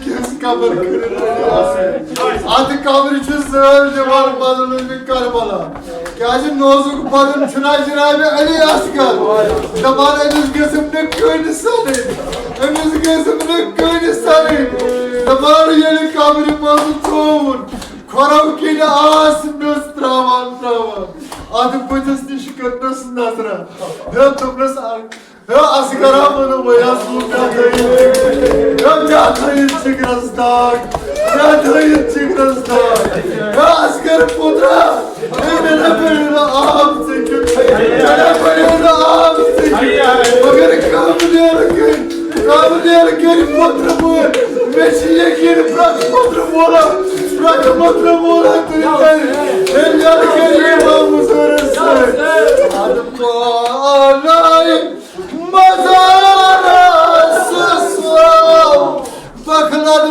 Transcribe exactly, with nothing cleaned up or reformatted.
کِژھ قبر کٔرِتھ علی اصغر۔ اتھ قبرِ چھُ زٲلۍ دِوان بدلومُت کربلا۔ کیازِ نوزُک بدن چھُنہ جناب علی اصغر۔ دپان أمِس گٔژھٕم نہٕ کٔنۍ سنٕنۍ، أمِس گٔژھٕم نہٕ کٔنۍ سنٕنۍ۔ دپان ییٚلہِ قبرِ منٛز ترٛووُن، کھۄرو کِنۍ آس میٚژ ترٛاوان ترٛاوان۔ اتھ بٕتھِس نِش کٔرنَس نظرہ۔ ہے دوٚپنَس، ہے اصغرا، ووٚنُم وۄنۍ حظ گوٚو مےٚ تھٲیِتھ۔ ہے مےٚ تھٲیِتھ جِگرَس داغ، مےٚ تھٲیِتھ جِگرَس داغ۔ ہے اصغر پوترا، ہے مےٚ نہ بَنیو نہٕ آب ژٔکِتھ، مےٚ نہ بَنیو نہٕ آب ژٔکِتھ۔ مگر کم نیرٕ کٔرۍ، کم نیرٕ کٔرۍ پوترٕ وٲلۍ۔ مےٚ چھِ یقیٖن پرٛٮ۪تھ پوترٕ وولا، پرٛٮ۪تھ پوترٕ وولا تُہۍ کَرِ۔ ہے نیرٕ کٔرۍ یِمام حضوٗرَس سۭتۍ۔ اَدٕ پانَے مزارس سو بخلد